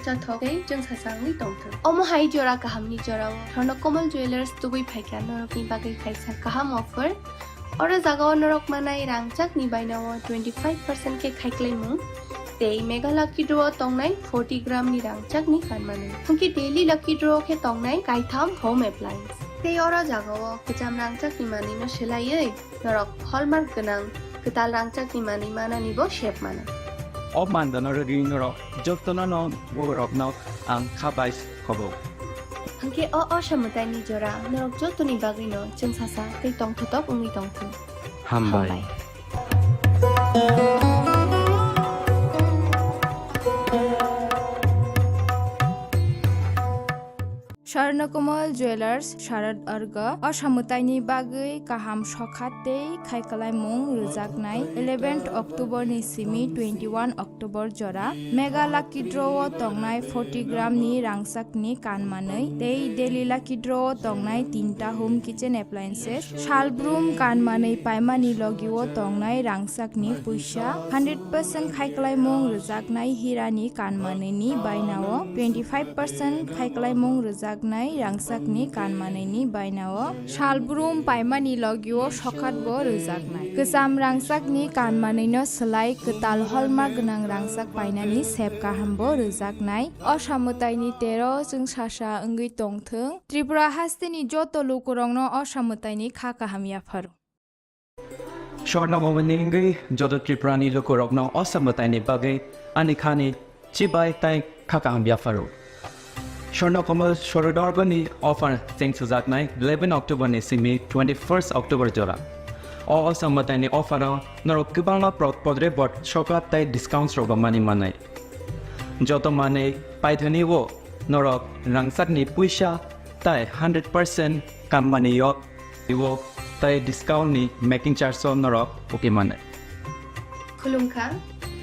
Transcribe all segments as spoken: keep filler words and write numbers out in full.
Chathok tei chwng sasa wngwi tongthwng. Omo hai jora kahamni jorao Swarna Kamal Jewellers tubui phaikha norokni bagwi kaisa kaham offer. Oro jagao norok manai rangchakni bainao twenty five percent khe khaiklaimung tei Mega Lucky Draw o tongnai forty gram ni rangchakni kanmanwi. Hwnkhe Daily Lucky Draw o khe tongnai kaitham home appliance. Tei oro jagao kwcham rangchakni manwino swlaiwi norok hallmark gwnang kwtal rangchakni manwi manani bo sep mano. O mandano rwgwi norok jotono no borokno ang kha bai khobo. Hwnkhe o osa mwtaini jora norok jotoni bagwino chwng sasa tei tongthotok wngwi tongthwng. Hambai. Swarna Kamal Jewellers Sharad Arga osa mwtaini bagwi kaham sokha tei khaiklaimung rwjaknai eleventh October ni simi twenty-one October jora Mega Lucky Draw o tongnai forty gram ni rangchakni kanmanwi tei Daily Lucky Draw o tongnai tinta home kitchen appliances, salbrum kanmanwi paimani logio tongnai rangchakni puisa, hundred percent khaiklaimung rwjaknai hirani kanmanwini bainao twenty five percent khaiklaimung rwjaknai rangchakni kanmanwini bainao salbrum paimani logio sokhatbo rwjaknai. Kwcham rangchakni kanmanwino swlai kwtal hallmark gwnang rangchak painani sep kahambo rwjaknai. Osa mwtaini tero chwng sasa wngwi tongthwng. Tripura hasteni joto lukurokno osa mwtaini kha kaham yapharo. Swarna Kamalni wngwi joto Tripurani lukurokno osa mwtaini bagwi ani khani chibai tei kha kaham yapharo. Swarna Kamal Sharad Arga ni offer cheng sujaknai eleven October ni simi twenty-first October jora. O osa mwtaini offer o norok kwbangma pro-, podre bot sokha tei discounts rok mani manai. Joto manwi paithani o norok rangchakni puisa tei hundred percent kanmani o tei discount ni making charge o norok pokimani. Khulumkha,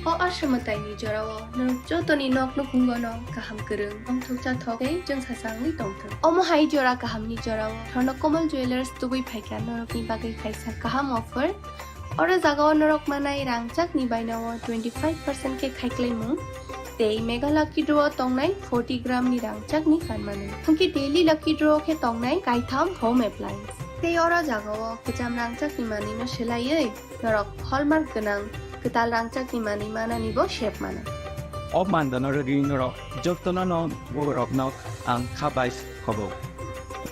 o osa mwtaini jorao norok jotoni nok nukhungo no kaham kwrwng, tongthok chathok tei chwng sasa wngwi tongthwng. Omo hai jora kahamni jorao Swarna Kamal Jewellers tubui phaikha norokni bagwi kaisa kaham offer. Oro jagao norok manai rangchakni bainao twenty five percent khe khaiklaimung tei Mega Lucky Draw o tongnai forty gram ni rangchakni kanmanwi. Hwnkhe Daily Lucky Draw o khe tongnai kaitham home appliance. Tei oro jagao kwcham rangchakni manwino swlaiwi norok hallmark gwnang kwtal rangchakni manwi manani bo sep mano. O mandano rwgwi norok jotono no borokno ang kha bai khobo.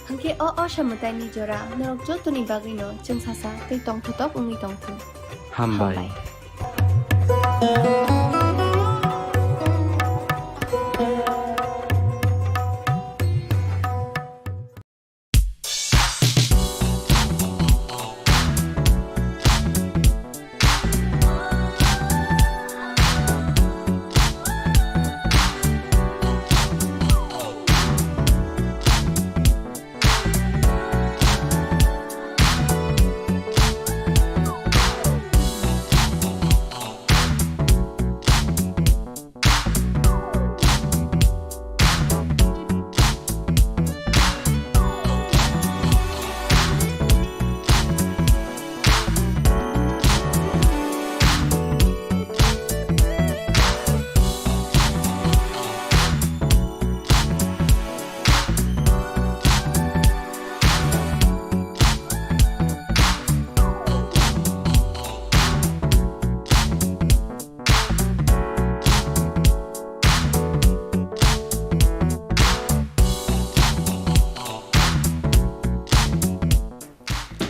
Hwnkhe o osa mwtaini jora norok jotoni bagwino chwng sasa tei tongthotok wngwi tongthwng. Hambai. Hambai.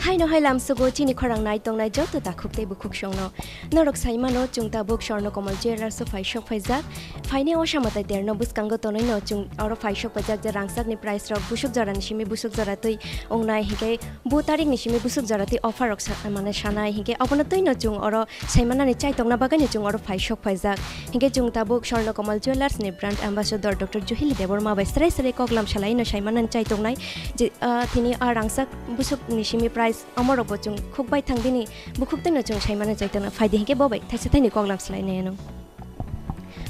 Haino hai lamsogo chini khorang nai tongnai joto takhuk tei bukhuk songno. Norok sai mano, chwng tabuk Swarna Kamal Jewellers o phai sok phaijak. Phaini osa mwtai terno bwskango tonwi no chwng oro phai sok phaijak je rangchakni price rok busuk jora ni simi busuk jora twi wngnai, hinkhe bu tarik ni simi busuk jora twi offer rok sa-, mane sanai, hinkhe obono twi no chwng oro Saimanani chaitokna bagwino chwng oro phai sok phaijak. Hinkhe chwng tabuk Swarna Kamal Jewellers ni brand ambassador Doctor Juhili Debbarma bai srai srai koklam salaino saimanani chaitoknai. Je, ah, tini a rangchak busuk ni simi price omorokbo chwng khuk bai thang bini bukhuk teno chwng saimanani chaitokna phaidi hinkhe bo bai thaisa thaini koklam salainai ano.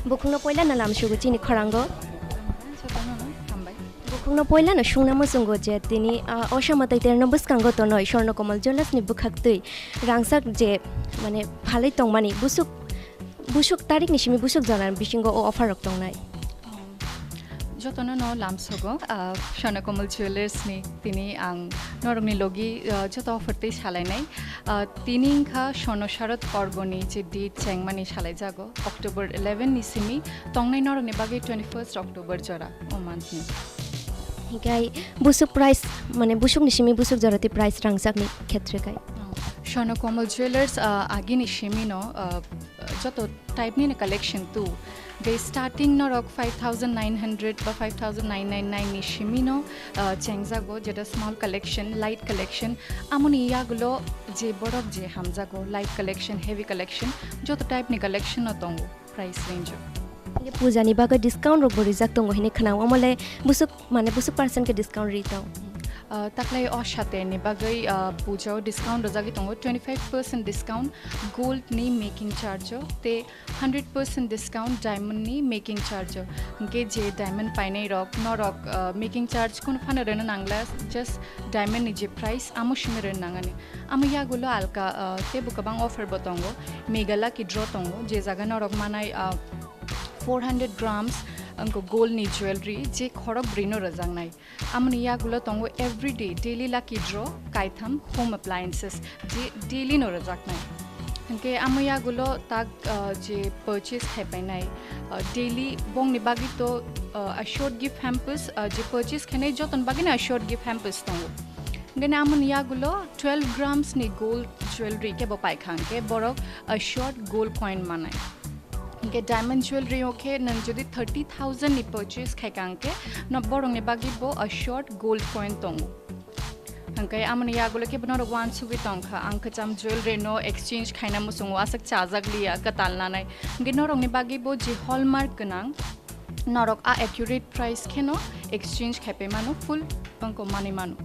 Bukhukno poila na lam sugo chini khorango. Bukhukno poila no sungna muchungo je tini, ah, osa mwtai terno bwskango tonwi Swarna Kamal Jewellers ni bwkhak twi rangchak je mane phalwi tongmani busuk, busuk tarik ni simi busuk jora bisingo o offer rok tongnai. Jotono no lamsogo, ah, Sona Komal Jewellers ni tini ang norokni logi, ah, joto offer tei salainai. Ah, tini wngkha Sono Sharad Porgoni je date chengmani salaijago, October eleven ni simi tongnai norokni bagwi twenty-first October jora o month ni. Hikai busuk price, mane busuk ni simi busuk jora tei price rangchak ni khetre kai. Sona Komal Jewellers, ah, agini simi no, ah, joto type ni collection tu. Tei starting norok five thousand nine hundred ba five thousand nine nine nine ni simi no, ah, chengjago, jeta small collection, light collection. Amoni yagulo je borok je hamjago, light collection, heavy collection, joto type ni collection no tongo price range o. Nge puja ni bagwi discount rok bo rijak tongo hinwi khwnao, omo le busuk, mane busuk percent khe discount ri tong. Ah, taklai o sate ni bagwi, ah, puja o discount rwjagwi tongo, twenty five percent discount gold ni making charge o, tei hundred percent discount diamond ni making charge o. Hwnkhe je diamond painai rok, norok, ah, making charge kunu phano rwna nangla, just diamond ni je price, amo simi rwna nangani. Amo yagulo alka, ah, teibo kwbang offer bo tongo. Mega Lucky Draw tongo, je jaga norok manai, ah, four hundred grams wngkha gold ni jewelry, je khorok brwi no rwjaknai. Amoni yagulo tongo everyday daily lucky draw, kaitham home appliances, je daily no rwjaknai. Hwnkhe amo yagulo tak, ah, je purchase khaipainai, ah, daily bongni bagwi to, ah, assured gift hampers, ah, je purchase khainai jotoni bagwino assured gift hampers tongo. Hwnkhe amoni yagulo twelve grams ni gold jewelry kebo paikha hwnkhe borok assured gold coin manai. Hwnkhe diamond jewelry o khe nwng jodi thirty thousand ni purchase khaikha hwnkhe no borokni bagwi bo assured gold coin tongo. Hwnkhe amoni yagulo khe norok uansugwi tongkha, ang kwcham jewelry no exchange khaina muchungo, aswk chajak liya kwtal nanai. Hwnkhe norokni bagwi bo je hallmark gwnang, norok a accurate price kheno exchange khaipai mano, full wngkha manwi mano.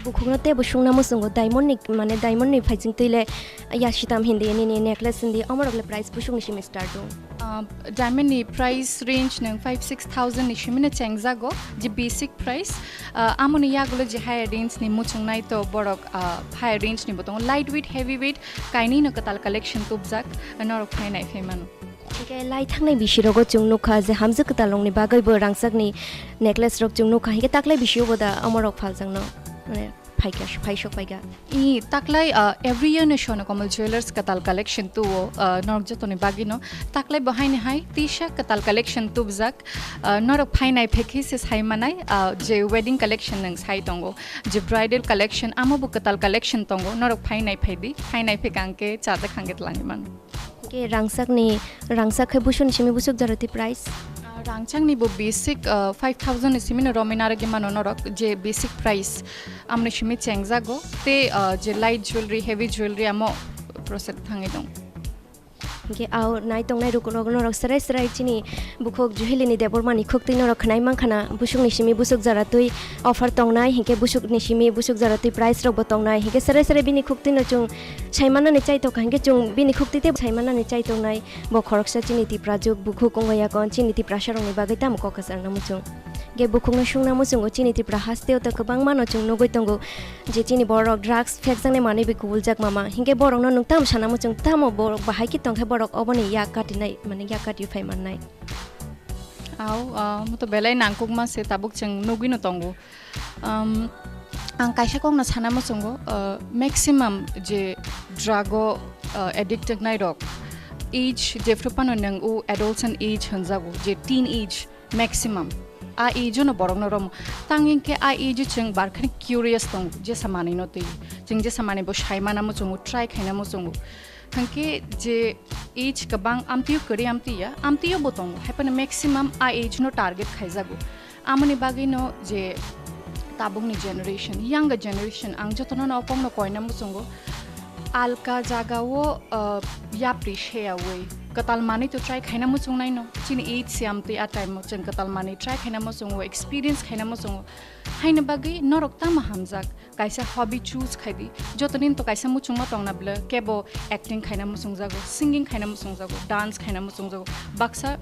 Bukhukno teibo sungna muchungo, diamond ni, mane diamond ni phaising twi le ya sitam hindi, nini necklace hindi, omorok le price busuk ni simi start o. Ah, diamond ni price range nwng five six thousand ni simi no chengjago, je basic price. Ah, amoni yagulo je higher range ni muchungnai to borok, ah, higher range ni bo tongo, light weight, heavy weight, kainwi no kwtal collection tubjak, norok phainai phai mano. Hingke lai thangnai bisirogo chwng nukha je hamjwk kwtalrokni bagwibo rangchakni necklace rok chwng nukha, hingke taklai bisiobo da omorok phaljakno, mane, phaikha, phaisok paikha. I taklai, uh, every year no Sona Komal Jewellers kwtal collection tuo, uh, norok jotoni bagwino. Taklai bo haini hai tisa kwtal collection tubjak, uh, norok phainai phekhi se sai manai, uh, je wedding collection nwng sai tongo, je bridal collection, amo bo kwtal collection tongo, norok phainai phaidi, phainai phekha hingke chajak hingke twlangwi mano. Ke rangchakni, rangchak khe busuni simi busuk jora twi price? Ah, rangchakni bo basic, ah, five thousand ni simi no romwi narwgwi mano norok, je basic price amoni simi chengjago. Tei, ah, je light jewelry, heavy jewelry amo process thangwi tong. Hingke au nai tongnai rok, rok, norok serai serai chini bukhuk Juhilini Debbarmani khuktwi norok khwnai mankha na, busukni simi busuk jora twi offer tongnai, hingke busukni simi busuk jora twi price rok bo tongnai, hingke serai serai bini khuktwi no chwng saimanani chaitokha, hingke chwng bini khuktwi tei saimanani chaitoknai. Bo khoroksa chini Tiprajwk bukhuk wngwi yakon chini Tiprasarokni bagwi tamo kok kwcharna muchung. Hingke bukhukno sungna muchungo chini Tripura hasteo to kwbangmano chwng nugwi tongo je chini borok drugs phekjaknai manwi bai kubuljak mama. Hingke borokno nwng tamo sana muchung, tamo borok bahai khe tongkhe borok oboni yak katinai, mane yak kati phai mannai. Au, ah, mo to belai nangkukma se tabuk chwng nugwino tongo. Um, ang kaisa kokno sana muchungo, uh, maximum je drug o, uh, addict wngnai rok, age jephru phano nwng o adolescent age hwnjago, je teen age maximum. A age no borokno romo. Tang hinkhe a age chwng barkhani curious tongo, jesa manwino twi. Chwng jesa manwi bo sai mana muchungo, try khaina muchungo. Hwnkhe je age kwbang amtwio kwrwi amtwi ya, amtwio bo tongo, haiphano maximum a age no target khaijago. Amoni bagwino je tabukni generation, younger generation, ang jotono no o kokno koina muchungo, alka jagao, uh, yapri seyaui kwtal manwi to try khaina muchungnaino. Chini age se amtwi a time o chwng kwtal manwi try khaina muchungo, experience khaina muchungo. Haini bagwi norok tamo hamjak? Kaisa hobby choose khai di. Jotoni to kaisa muchungma tongna bwle, kebo acting khaina muchungjago, singing khaina muchungjago, dance khaina muchungjago, baksa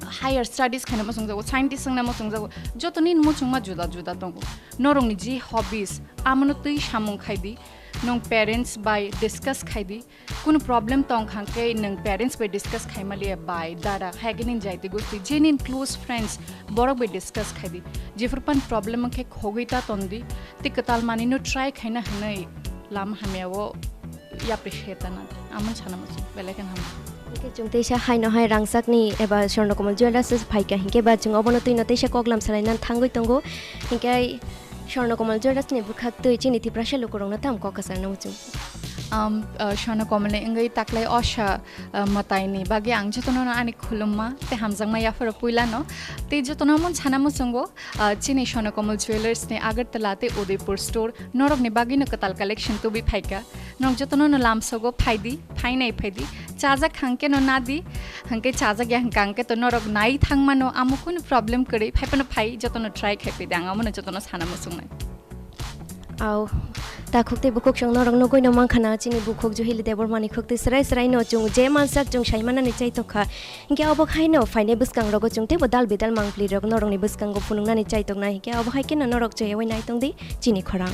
higher studies khaina muchungjago, scientist wngna muchungjago. Jotoni muchungma juda juda tongo. Norokni je hobbies, amono twi samung khai di. nwng parents bai discuss khai di. Kunu problem tong kha hwnkhe nwng parents bai discuss khai maliya, bai, dada, hai khe nini jaiti gosti, je nini close friends, borok bai discuss khai di. Jephru pan problem wngkhe khogwi ta ton di, tei kwtal manwino try khaina hwnwi lama hamya o yapri se ta na di. Amon sana muchung, belai khe hamya. Hwnkhe chwng teisa haino hai rangchakni eba Swarnakomal Jewellers phaikha, hinkhe ba chwng obono twino teisa koklam salaina thangwi tongo. Hinkhe Swarnakomal Jewellers ni bwkhak twi chini Tiprasa lukurokno tamo kok kwchangna muchung? Um, uh, Swarnakomal ni wngwi taklai Osha, uh, mwtaini bagwi ang jotono ani khulumma tei hamjakma yapharo puilano. Tei jotono mon sana muchungo, uh, chini Swarnakomal Jewellers ni Agartala tei Udaipur store norokni bagwino kwtal collection tubui phaikha. Norok jotono no lamsogo phai di, phainai phai di. Chajak hangke no na di, hangke chajak ya hangke to norok nai thang mano, amo kunu problem kwrwi, phai phano phai, jotono try khai phai di, ang amono jotono sana muchungnai. Au, takhuk tei bukhuk chwng norok nugwi no mankha na, chini bukhuk Juhili Debbarmani khuk tei srai srai no chwng je mansak chwng sai manani chai tokha. Hinkhe obo haino phainai bwskangrogo chwng teibo dal bidal mangpli rok norokni bwskango phunuknani chai toknai, hinkhe obo hai kheno norok cheyaui nai tong di chini khorang.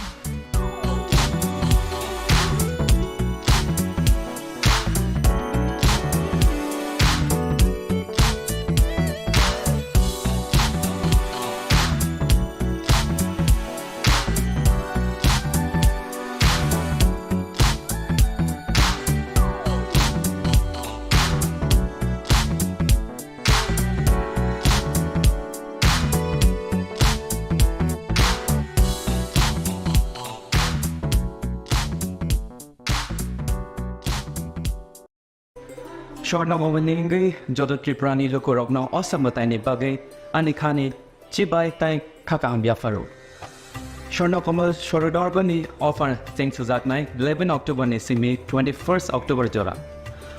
Swarnakomal ni wngwi joto Tripura ni lukurokno Osha mwtaini bagwi ani khani chibai tei kha kaham yapharo. Swarnakomal Sorodargani offer cheng sujaknai eleven October ni simi twenty-first October jora.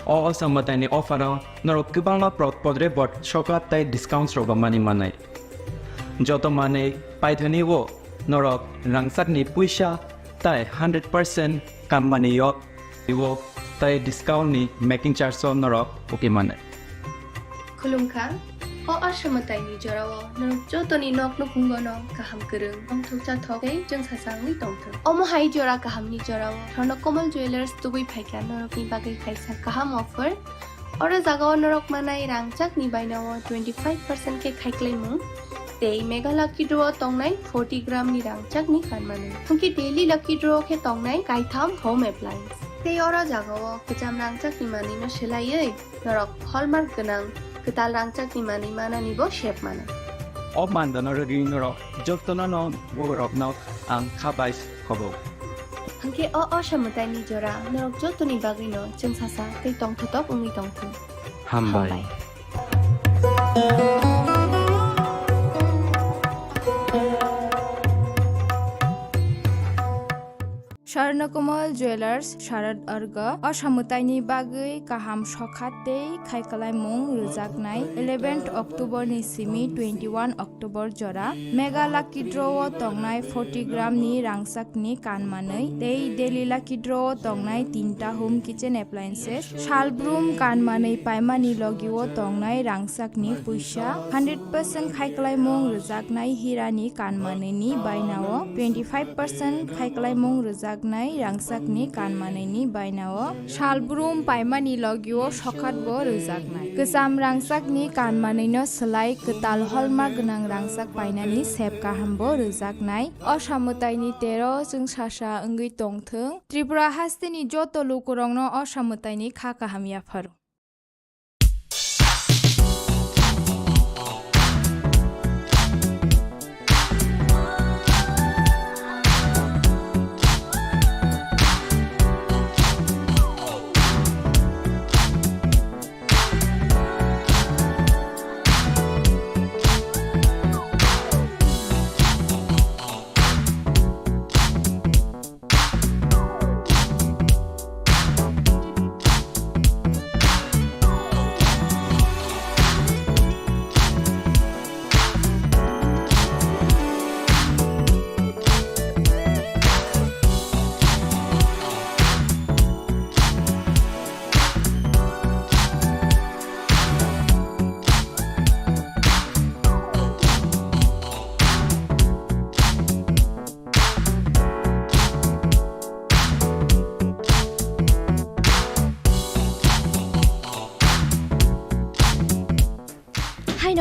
O Osha mwtaini offer o norok kwbangma pro-, podre bot sokat tei discounts rok mani manai. Joto manwi paithani o norok rangchakni puisa tei hundred percent kammani yok. Iwo tei discount ni making charge o norok uki mane. Khulumkha, o Osha mwtaini jorao norok jotoni nok nukhungo no kaham kwrwng, tongthok chathok tei chwngsasa wngwi tongthok. Omo hai jora kaham ni jorao Swarnakomal Jewellers tubui phaikha norokni bagwi kaisa kaham offer. Oro jagao norok manai rangchakni bainao twenty five percent khe khaiklaimung. Tei Mega Lucky Draw o tongnai forty gram ni rangchak ni kanmanwi. Hwnkhe Daily Lucky Draw o khe tongnai kaitham home appliance. Tei oro jaga o kwcham rangchak ni manwi no swlaiwi norok hallmark gwnang kwtal rangchak ni manwi manani bo sep mano. O mandano rwgwi norok jotono no borok no ang kha bai khobo. Hwnkhe o Osha mwtai ni jora norok jotoni bagwi no chwngsasa tei tongthotok wngwi tongthung. Hambai. Hambai. Swarnakomal Jewellers, Sharad Arga, Osha mwtaini bagwi kaham sokha tei khaiklaimung rwjaknai eleventh October ni simi twenty-one October jora Mega Lucky Draw o tongnai forty gram ni rangchak ni kanmanwi tei Daily Lucky Draw o tongnai tinta home kitchen appliances, salbrum kanmanwi paimani logi o tongnai rangchak ni puisa, hundred percent khaiklaimung rwjaknai hira ni kanmanwi ni bainao twenty five percent khaiklaimung rwjaknai rangchak ni kanmanwi ni bainao salbrum paimani logi o sokhat bo rwjaknai. Kwcham rangchak ni kanmanwi no swlai kwtal hallmark gwnang rangchak painani sep kaham bo rwjaknai. Osha mwtai ni tero chwngsasa wngwi tongthwng. Tripura haste ni joto lukurok no Osha mwtai ni kha kaham yapharo.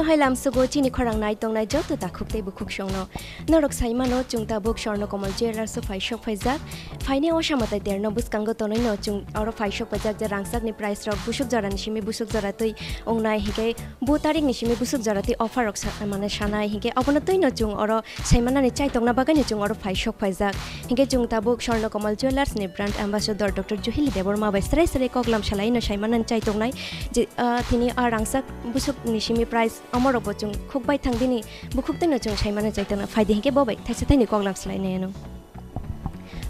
Hai lamsogo chini khorang nai tongnai joto takhuk tei bukhuk songno. Norok sai mano, chwng tabuk Swarna Kamal Jewellers o phai sok phaijak. Phaini o Samatai terno bwskango tonwi no chwng oro phai sok phaijak je rangchakni price rok busuk jorani simi busuk jora twi wngnai, hinkhe bu tarik ni simi busuk jora twi offer rok sa-, mane sanai, hinkhe obono twi no chwng oro sai manani chai tongna bagwi no chwng oro phai sok phaijak. Hinkhe chwng tabuk Swarna Kamal Jewellers ni brand ambassador Doctor Juhili Debbarma bai srai srai koklam salai no sai manani chai tongnai je, ah, tini a rangchak busuk ni simi price omorok bo chwng khuk bai thang bini bukhuk twi no chwng sai manani chai tongna phaidi hinkhe bo bai thaisa thaini koklam salai nai ano.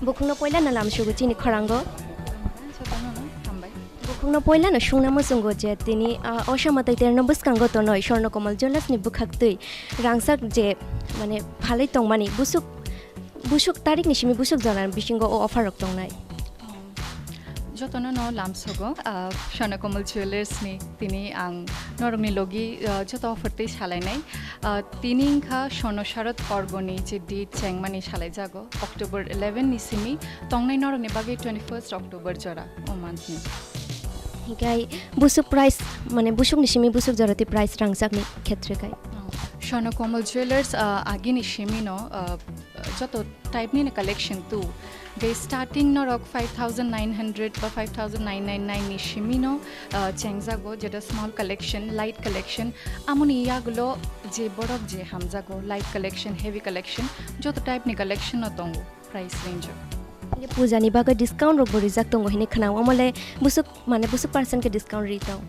Bukhukno poila no lamsogo chini khorango. Jotono no hambai. Bukhukno poila no sungna muchungo je tini, ah, o Samatai terno bwskango tonwi Swarna Kamal Jewellers ni bwkhak twi rangchak je mane phalwi tongmani busuk, busuk tarik ni simi busuk jora bisingo o offer rok tongnai. Jotono no lamsogo, ah, Swarna Kamal Jewellers ni tini ang norokni logi, ah, joto offer tei salainai. Ah, tini wngkha Swarna Sharad Parbo ni je date chengmani salaijago, October eleven ni simi tongnai norokni bagwi twenty first October jora o month ni. Hinkhe busuk price, mane busuk ni simi busuk jora tei price rangchak ni khetre kai. Swarna Kamal Jewellers, ah, agini simi no, ah, joto type ni collection tu. Ge starting norok five thousand nine hundred ba five thousand nine nine nine ni simi no, ah, chengjago, jeta small collection, light collection. Amoni yagulo je borok je hamjago, light collection, heavy collection, joto type ni collection no tongo price range o. Hinkhe puja ni bagwi discount rok bo rijak tongo hinwi khwnao, omole busuk, mane busuk percent khe discount ri tong.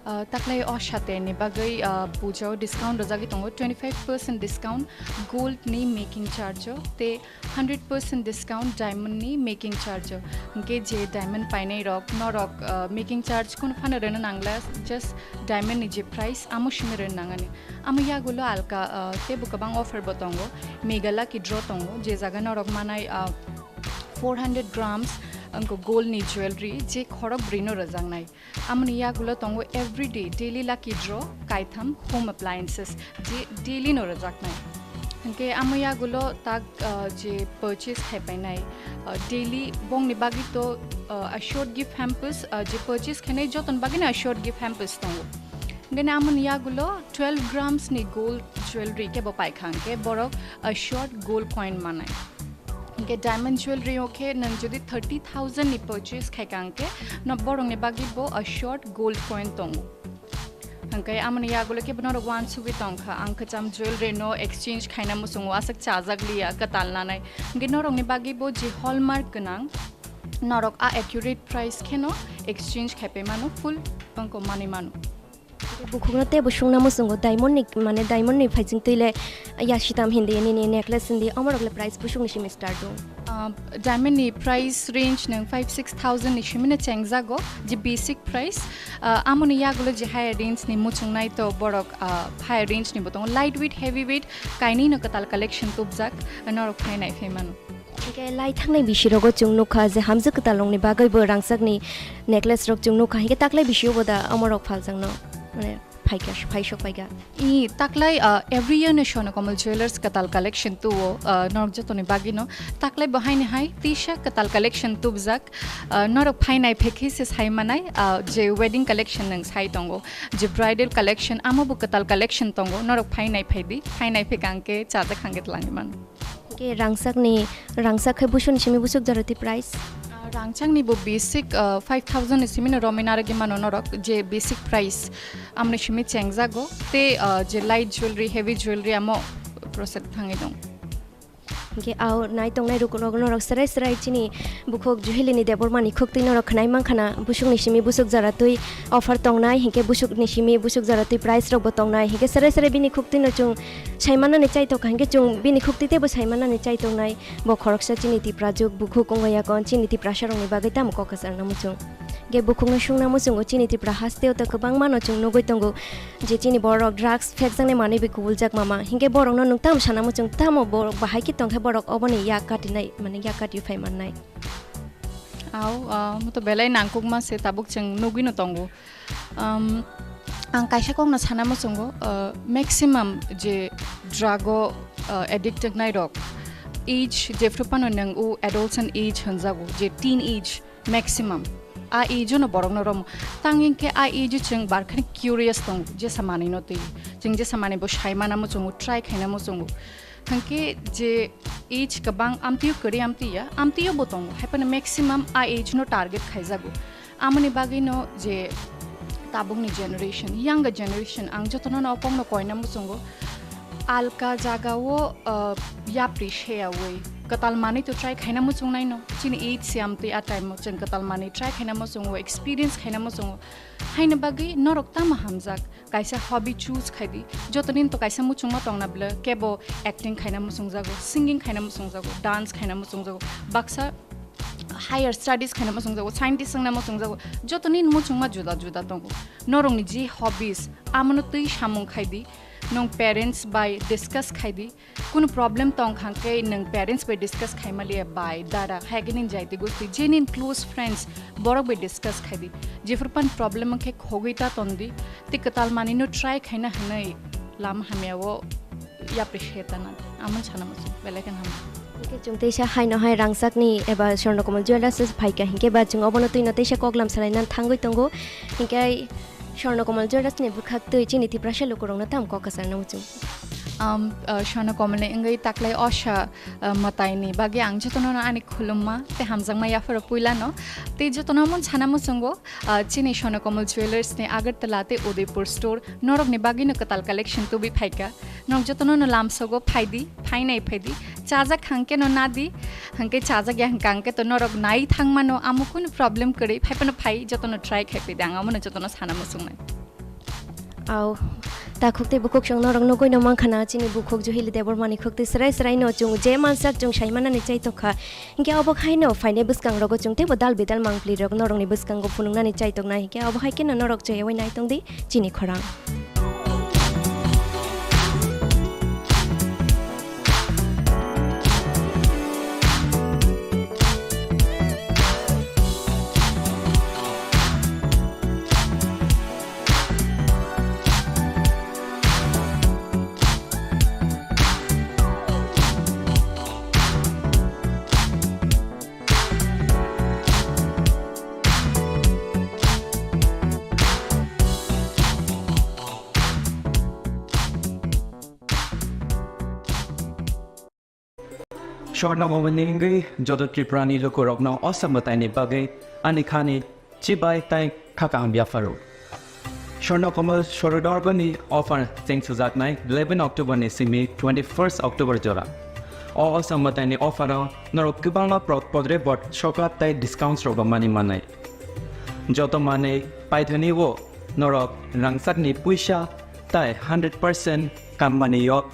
Ah, taklai o Samatai ni bagwi, ah, puja o discount rwjagwi tongo, twenty five percent discount gold ni making charge o tei hundred percent discount diamond ni making charge o. Hinkhe je diamond painai rok, norok, ah, making charge kunu phano rwna nangla, just diamond ni je price amo simi rwna nangani. Amo yagulo alka, ah, teibo kwbang offer bo tongo. Mega lucky draw tongo, je jaga norok manai, ah, four hundred grams wngkha gold ni jewelry, je khorok brwi no rwjaknai. Amoni yagulo tongo everyday daily lucky draw kaitham home appliances, je daily no rwjaknai. Hinkhe amo yagulo tak, ah, je purchase khai painai, ah, daily bongni bagwi to, ah, assured gift hampers, ah, je purchase khainai jotoni bagwi no assured gift hampers tongo. Hinkhe amoni yagulo twelve grams ni gold jewelry khe bo paikha hinkhe borok assured gold coin manai. Hinkhe diamond jewelry o khe nwng jodi thirty thousand ni purchase khaikha hinkhe no borokni bagwi bo assured gold coin tongo. Hinkhe amoni yagulo khe bo norok uansugwi tongkha, ang kwcham jewelry no exchange khaina muchungo, aswk chajak liya kwtal nanai. Hinkhe norokni bagwi bo je hallmark gwnang, norok a accurate price kheno exchange khai pai mano, full tongko manwi mano. Bukhukno teibo sungna muchungo, diamond ni, mane diamond ni phaijing twi le ya sitam hindi, nini necklace hindi, omorok le price busuk ni simi start o. Ah, diamond ni price range nwng five six thousand ni simi no chengjago, je basic price. Ah, amoni yagulo je higher range ni muchungnai to borok, ah, higher range ni bo tongo, light weight, heavy weight, kainwi no kwtal collection tubjak, norok phai nai phai mano. Hinkhe lai thangnai bisi rogo chwng nukha je hamjwk kwtal rokni bagwi bo rangchakni necklace rok chwng nukha, hinkhe taklai bisio bo da omorok phaljakno, mane, phaikha, phaisok phaikha. I taklai, ah, every year no Swarna Kamal Jewellers kwtal collection tuo, ah, norok jotoni bagwi no taklai bo haini hai tisa kwtal collection tubjak, ah, norok phainai phekhi se sai manai, ah, je wedding collection nwng sai tongo, je bridal collection amo bo kwtal collection tongo, norok phainai phaidi, phainai phekha hinkhe chajak hangke twlangwi mano. Hinkhe rangchakni, rangchak khe busuni simi busuk jora twi price? Ah, rangchakni bo basic, ah, five thousand ni simi no romwi narwgwi mano norok, je basic price amoni simi chengjago, tei, ah, je light jewelry, heavy jewelry amo process thangwi dong. Hinkhe ao nai tongnai rok norok serai serai chini bukhuk Juhilini Debbarmani khuktwi norok khwnai mankha na, busukni simi busuk jora twi offer tongnai, hinkhe busukni simi busuk jora twi price rokbo tongnai, hinkhe serai serai bini khuktwino chwng saimanani chai tongkha, hinkhe chwng bini khuktwi teibo saimanani chai tongnai. Bo khoroksa chini Tiprajwk bukhuk wngwi yakon chini Tiprasarokni bagwi tamo kok kwchangna muchung. Hinkhe bukhukno sungna muchungo chini Tipra hasteo ta kwbangmano chwng nugwi tongo je chini borok drugs phekjaknai manwi bai kubuljak mama, hinkhe borokno nwng tamo sana muchung, tamo borok bahai khe tongkhe borok oboni yak katinai, mane yak kati phai mannai. Ao, ah, mo to belai nangkukma se tabuk chwng nugwino tongo. Um, ang kaisa kokno sana muchungo, ah, maximum je drug o, ah, addict wngnai rok, age jephru phano nwng o adolescent age hwnjago, je teen age maximum. A age no borok no romo. Tang hinkhe a age chwng barkhani curious tongo, jesa manwi no twi. Chwng jesa manwi bo sai mana muchungo, try khaina muchungo. Hinkhe je age kwbang amtwio kwrwi amtwi ya, amtwio bo tongo. Haiphano maximum a age no target khaijago. Amoni bagwi no je tabukni generation, younger generation, ang jotono no o kokno koina muchungo. Alka jagao, uh, yapri seyawi kwtal manwi to try khaina muchungnai no. Chini age se amtwi a time o chwng kwtal manwi try khaina muchungo, experience khaina muchungo. Haini bagwi norok tamo hamjak, kaisa hobby choose khai di. Jotonin to kaisa muchungma tongna bwle, kebo acting khaina muchungjago, singing khaina muchungjago, dance khaina muchungjago, baksa higher studies khaina muchungjago, scientist wngna muchungjago. Jotonin muchungma juda juda tongo. Norokni je hobbies, amono twi samung khai di. Nwng parents bai discuss khai di. Kunu problem tong kha khe nwng parents bai discuss khai maliya, bai, dada, hai khe nini jaiti gosti, je nini close friends, borok bai discuss khai di. Jephru pan problem wng khe khogwi ta ton di, tei kwtal manwi no try khaina hwnwi lama hamya o yapri se ta na di. Amon sana muchung, belai khe hamya. Hinkhe chwng teisa haino hai rangchakni eba Swarnakomal Jewellers phai kha, hinkhe ba chwng obono twino teisa koklam salai nan thangwi tongo. Hinkhe Swarnakomal Jewellers ni bwkhak twi chini Tiprasa lukurokno tamo kok kwchangna muchung? Um, uh, Swarnakomal ni wngwi taklai Osha, uh, mwtaini bagwi ang jotono no ani khulumma tei hamjakma yapharo puilano. Tei jotono mon sana muchungo, uh, chini Swarnakomal Jewellers ni Agartala tei Udaipur store norokni bagwino kwtal collection tubui phaikha. Norok jotono no lamsogo phai di, phainai phai di. Chajak hangke no na di, hangke chajak ya hangka hangke to norok nai thang mano, amo kunu problem kwrwi, phai phano phai, jotono try khai phai di, ang amono jotono sana muchungnai. Au, takhuk tei bukhuk song norok nugwi no mankha na, chini bukhuk Juhili Debbarmani khuk tei srai srai no chwng je mansak chwng sai manani chai tokha. Hinkhe obo haino phainai bwskang rogo chwng teibo dal bidal mangpli rok norokni bwskango phunuknani chai toknai, hinkhe obo hai kheno norok chayawai nai tong di chini khorang. Swarnakomal ni wngwi joto Tripura ni lukurokno Osha mwtaini bagwi ani khani chibai tei kha kaham yapharo. Swarnakomal Sorodargani offer cheng sujaknai eleven October ni simi twenty-first October jora. O Osha mwtaini offer o norok kwbangma pro-, podre bot sokat tei discounts rok mani manai. Joto manwi paithani o norok rangchakni puisa tei hundred percent kammani yok.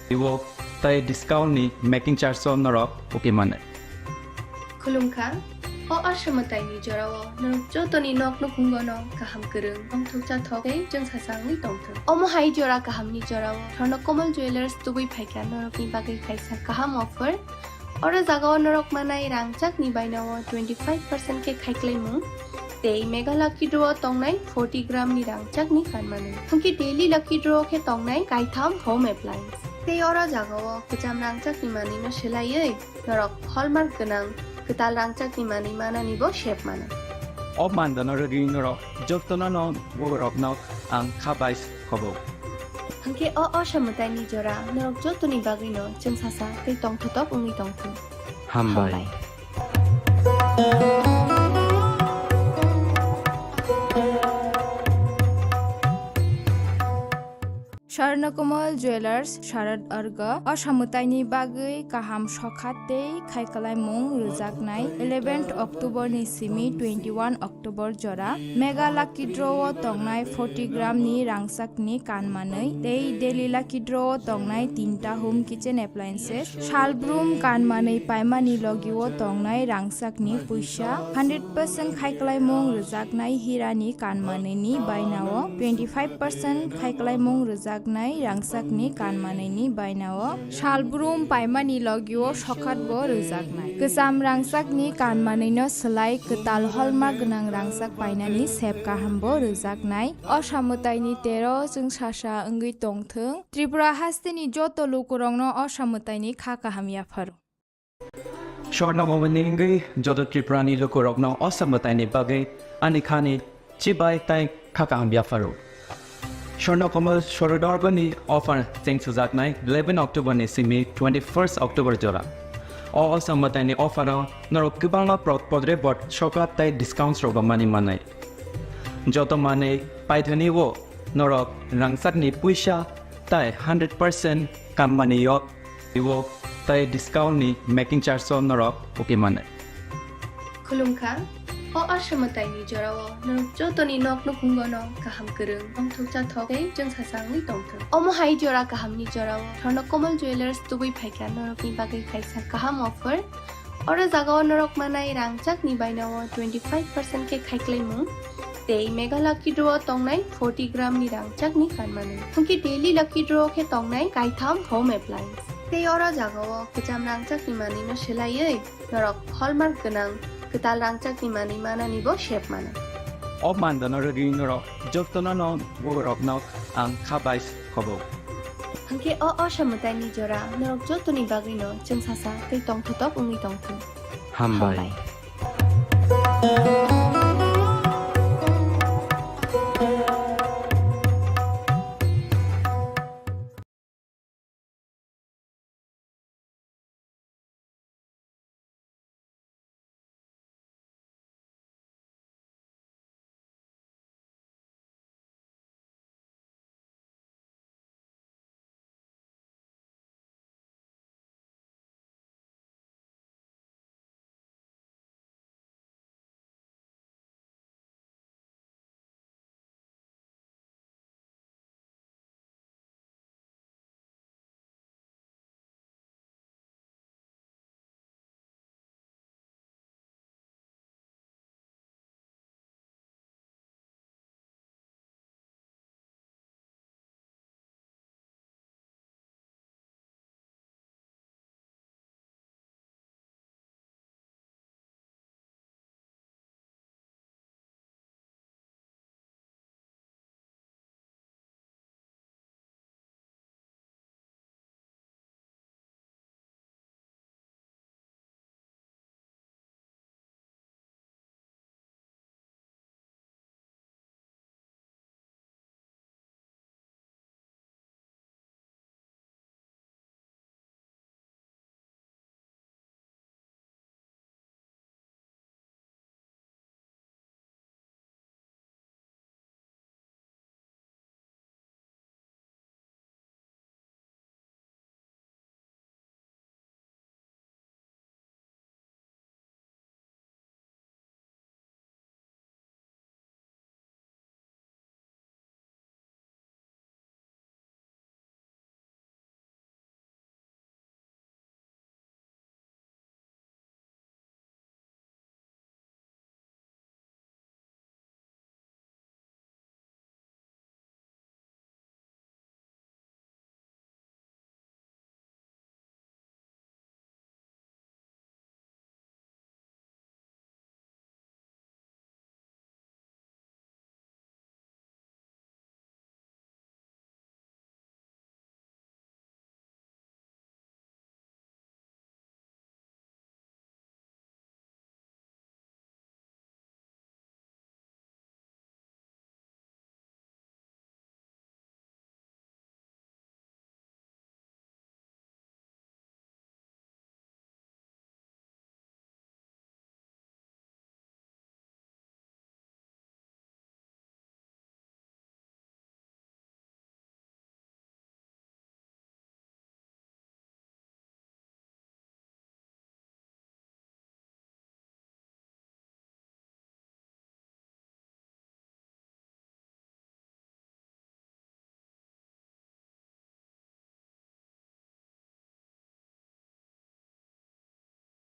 Iwo tei discount ni making charge o norok uki mane. Khulumkha, o Osha mwtaini jorao norok jotoni nok nukhungo no kaham kwrwng, tongthok chathok tei chwngsasa wngwi tongthok. Omo hai jora kahamni jorao Swarnakomal Jewellers tubui phaikha norokni bagwi kaisa kaham offer. Oro jagao norok manai rangchakni bainao twenty five percent khe khaiklaimung. Tei Mega Lucky Draw o tongnai forty gram ni rangchak ni kanmanwi. Hwnkhe Daily Lucky Draw o khe tongnai kaitham home appliance. Tei oro jaga o kwcham rangchak ni manwi no swlaiwi norok hallmark gwnang kwtal rangchak ni manwi manani bo sep mano. O mandano rwgwi norok jotono no borok no ang kha bai khobo. Hwnkhe o Osha mwtaini jora norok jotoni bagwi no chwngsasa tei tongthotok wngwi tongthung. Hambai. Hambai. Swarnakomal Jewellers, Sorodarga, Osha mwtaini bagwi kaham sokha tei khaiklaimung rwjaknai eleventh October ni simi twenty-one October jora Mega Lucky Draw o tongnai forty gram ni rangchak ni kanmanwi tei Daily Lucky Draw o tongnai tinta home kitchen appliances, salbrum kanmanwi paimani logi o tongnai rangchak ni puisa, hundred percent khaiklaimung rwjaknai hira ni kanmanwi ni bainao, twenty five percent khaiklaimung rwjaknai rangchak ni kanmanwi ni bainao, salbrum paimani logi o sokhat bo rwjaknai. Kwcham rangchak ni kanmanwi no swlai kwtal hallmark gwnang rangchak painani sep kaham bo rwjaknai. Osha mwtaini tero chwngsasa wngwi tongthwng. Tripura hasteni joto lukurokno Osha mwtaini kha kaham yapharo. Swarnakomal ni wngwi joto Tripura ni lukurokno Osha mwtaini bagwi ani khani chibai tai kha kaham yapharo. Swarna Komal Swarodorgoni offer cheng sujaknai eleven October ni simi twenty-first October jora. O osamataini offer o norok kwbangma pro-, podre bot sokat tai discounts rok mani manai. Joto manwi paithani o norok rangchakni puisa tai hundred percent kammani yok iwo tai discount ni making charge o norok uki mane. Khulumkha, o asamataini jorao norok jotoni nok nukhungo no kaham kwrwng, tongthokcha thok tei chwngsasa wngwi tongthok. Omo hai jora kahamni jorao Swarna Komal Jewellers tubui phaikha norokni bagwi kaisa kaham offer. Oro jagao norok manai rangchakni bainao twenty five percent khe khaiklaimung tei Mega Lucky Draw o tongnai forty gram ni rangchakni kanmani. Hwnkhe Daily Lucky Draw khe tongnai kaitham home appliance. Tei oro jagao kwcham rangchakni manwino swlaiwi norok hallmark gwnang kwtal rangchakni manwi manani bo sep mano. O mandano rwgwi norok jotono no borokno ang kha bai khobo. Hwnkhe o osamataini jora norok jotoni bagwino chwngsasa tei tongthotok wngwi tongthung. Hambai. Hambai.